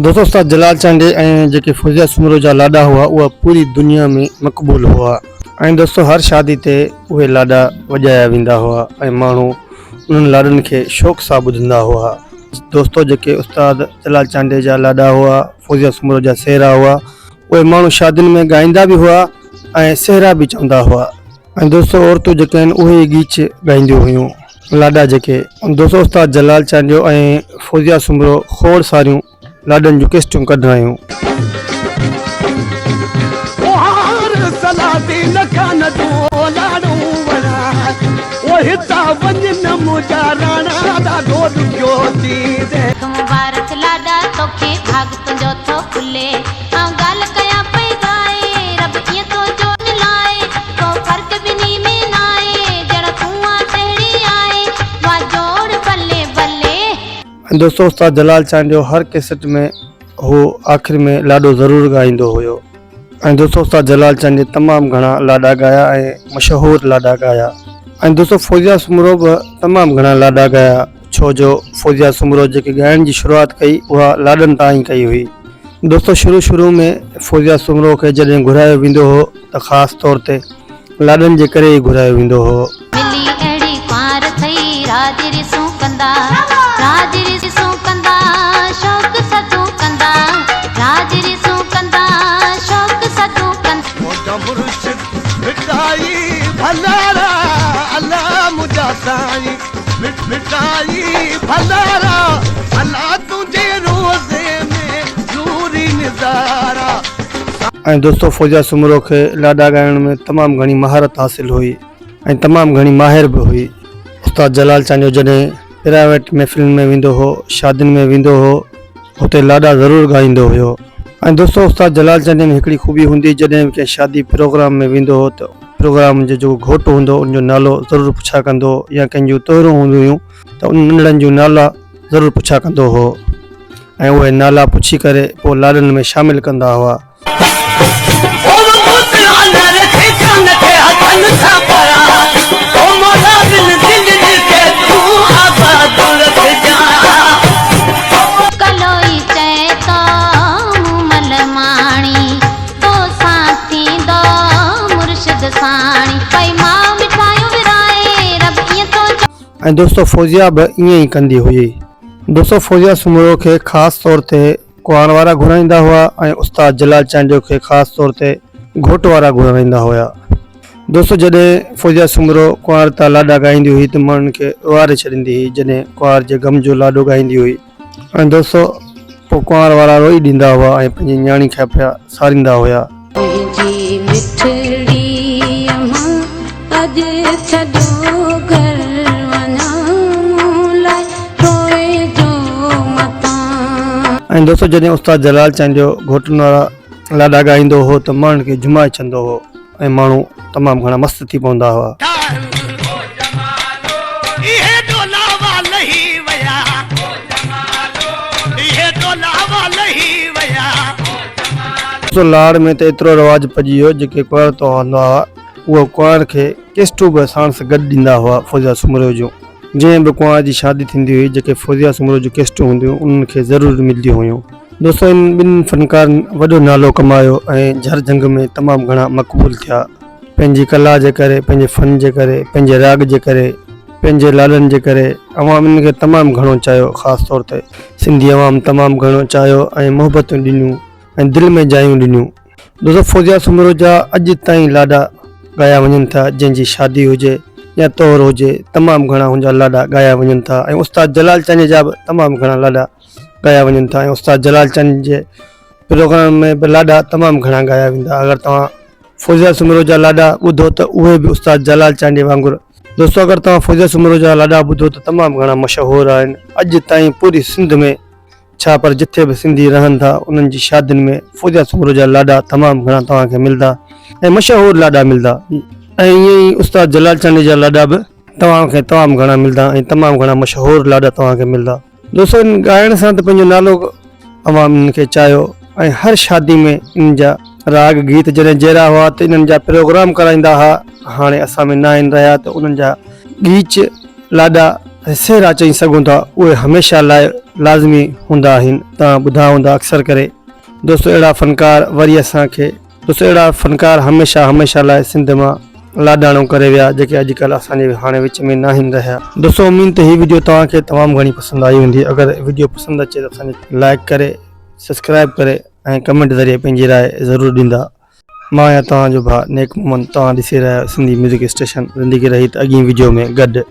دوستو استاد جلال چانڊيي ۽ جيڪي فوزيه سومرو جا لاڏا هئا اها پوري دنيا ۾ مقبول هئا ۽ دوستو هر شادي تي اهي لاڏا وڄايا ويندا هئا ۽ ماڻهو انهن لاڏن کي شوق سان ٻڌندا هئا دوستو جيڪي استاد جلال چانڊيي جا لاڏا هئا فوزيه سومرو جا سهرا هئا اهي ماڻهو شادين ۾ ڳائيندا به هئا ۽ سهرا به چوندا هئا ۽ دوستو عورتون جيڪي آهن اهي ئي ڳيچ ڳائينديون هيون لاڏا جيڪي دوستو استاد جلال چانڊيو ۽ فوزيا سومرو کوڙ ساريون لاڏن جون ڪيسٽون ڪڍرايون. آئون ڳالهه ڪيان پئي ڳائي، رب ائين ٿو جو ملائي، ڪو فرق ٻنهي ۾ ناهي، جهڙو تون آن تهڙي آهي، واهه جوڙ بلي بلي. ۽ دوستو استاد جلال چانڊيو هر ڪيسٽ ۾ هو آخر ۾ لاڏو ضرور ڳائيندو هيو ۽ دوستو استاد جلال چانڊيي تمام گهڻا لاڏا ڳايا ۽ مشهور لاڏا ڳايا ۽ دوستو فوزيا سومرو به تمام گهڻا لاڏا ڳايا ڇو جو فوزيا سومرو جيڪي ڳائڻ جي شروعات ڪئي اها لاڏن تان ئي ڪئي هئي. دوستو شروع شروع ۾ فوزيا سومرو کي جڏهن گهرايو ويندو هو ته خاص طور تي لاڏن جي ڪري ئي گهرايو ويندو هو. ملي اهڙي ڪنوار ٿئي راڄ ريسون ڪندا راڄ ريسون ڪندا شوق سدون ڪندا راڄ ريسون ڪندا شوق سدون ڪندا. منهنجا مرشد ڀٽائي ڀلارا الا منهنجا سائين ڀٽائي ڀلارا الا تنهنجي روضي ۾ نوري نظارا. ۽ دوستو فوزيا سومرو کي لاڏا ڳائڻ ۾ تمام گهڻي مهارت حاصل هئي ۽ تمام گهڻي ماهر به هئي. استاد جلال چانڊيو جڏهن پرائيويٽ محفلن ۾ ويندو هو شادين ۾ ويندو هو اتي لاڏا ضرور ڳائيندو هيو ۽ دوستو استاد جلال چانڊيي ۾ هڪڙي خوبي هوندي هئي جڏهن به ڪنهن شادي پروگرام ۾ ويندو هو ته پروگرام جو جيڪو گهوٽ هوندو هو ان جو نالو ضرور پڇا ڪندو هو يا ڪنهن جون طهرون هونديون هيون ته انهن ننڍڙن جون نالا ضرور پڇا ڪندو هو ۽ اهي نالا پڇي ڪري پوء لاڏن ۾ شامل ڪندا هئا. ڪلوئي چئي ٿو مومل ماڻي تو سان ٿيندو مرشد ساڻي پئي ماء مٺايون ورهائي رب ائين ٿو چوي. ۽ دوستو فوزيا به ائين ئي ڪندي هئي. دوستو فوزيا سومرو کي خاص طور تي ڪنوار وارا گهرائيندا هئا ۽ استاد جلال چانڊيو کي خاص طور تي گهوٽ وارا گهرائيندا هيا. دوستو جڏهن فوزيا سومرو ڪنوار تان لاڏا ڳائيندي هئي ته ماڻهن کي روئاري ڇڏيندي هئي جڏهن ڪنوار جي غم جو لاڏو ڳائيندي هئي ۽ دوستو پوء ڪنوار وارا روئي ڏيندا هئا ۽ پنهنجي نياڻي کي پيا ساريندا هيا. منهنجي مٺڙي امان اڄ ڇڏيو گهر وڃان مون لاء روئي جو متان. ۽ دوستو جڏهن استاد جلال چانڊيو گهوٽن وارا لاڏا ڳائيندو هو ته ماڻهن کي جهومائي ڇڏندو هو. ۽ ماڻهو تمام گهڻا مست ٿي پوندا هئا. سو لاڙ ۾ ته ايترو رواج پڄي ويو جيڪي ڪنوار تو هلندا هئا اهو ڪنوار کي ڪيسٽون به ساڻس گڏ ڏيندا هئا فوزيا سومرو جون جنهن به ڪنوار جي شادي ٿيندي هئي جيڪي فوزيا سومرو جون ڪيسٽون هونديون انهن کي ضرور ملديون هيون. دوستو ان ٻنهي فنڪارن وڏو نالو ڪمايو ۽ جھر جھنگ ۾ تمام گھڻا مقبول ٿيا. پنهنجي ڪلا جي ڪري، پنهنجي فن جي ڪري، پنهنجي راڳ جي ڪري، پنهنجي لاڏن جي ڪري عوام انهن کي تمام گھڻو چاهيو خاص طور تي سنڌي عوام تمام گھڻو چاهيو ۽ محبتون ڏنيون ۽ دل ۾ جايون ڏنيون. دوستو فوزيا سومرو جا اڄ تائين لاڏا ڳايا وڃن ٿا جنهن جي شادي هجي يا طهر هجي تمام گھڻا هن جا لاڏا ڳايا وڃن ٿا ۽ استاد جلال چانڊيي جا به تمام گھڻا لاڏا ڳايا وڃن ٿا ۽ استاد جلال چند جي پروگرام ۾ به لاڏا تمام گهڻا ڳايا ويندا اگر توهان فوزيا سومرو جا لاڏا ٻڌو ته اهي به استاد جلال چانڊيي وانگر دوستو اگر توهان فوزيا سومرو جا لاڏا ٻڌو ته تمام گهڻا مشهور آهن اڄ تائين پوري سنڌ ۾ ڇا پر جٿي به سنڌي رهن ٿا انهن جي شادين ۾ فوزيا سومرو جا لاڏا تمام گهڻا توهان کي ملدا ۽ مشهور لاڏا ملدا ۽ ائين ئي استاد جلال چانڊيي جا لاڏا به توهان کي تمام گهڻا ملدا ۽ تمام گهڻا مشهور لاڏا توهان کي ملدا. دوستو ان ڳائڻ سان ته پنهنجو نالو عوام انهن کي چاهيو ۽ هر شادي ۾ انهن جا راڳ گيت جڏهن جيئرا هئا ته انهن جا پروگرام ڪرائيندا هئا هاڻي اسان ۾ ناهن رهيا ته انهن جا ڳيچ لاڏا ۽ سهرا چئي سگهون ٿا اهي هميشه لاء لازمي هوندا آهن توهان ٻڌا هوندا اڪثر ڪري دوستو اهڙا فنڪار وري اسان کي دوستو اهڙا فنڪار هميشه هميشه لاء سنڌ مان لاڏاڻو ڪري ويا جيڪي اڄ ڪلهه اسان جي هاڻي وچ ۾ ناهن رهيا. دوستو اميد ته هي وڊيو توهان کي تمام گهڻي پسند آئي هوندي اگر وڊيو پسند اچي ته اسان کي لائڪ ڪري سبسڪرائب ڪري ۽ ڪمينٽ ذريعي پنهنجي راء ضرور ڏيندا مان آهيان توهان جو ڀاء نيڪ محمد توهان ڏسي رهيا آهيو سنڌي ميوزڪ اسٽيشن زندگي رهي ته اڳين وڊيو ۾ گڏ.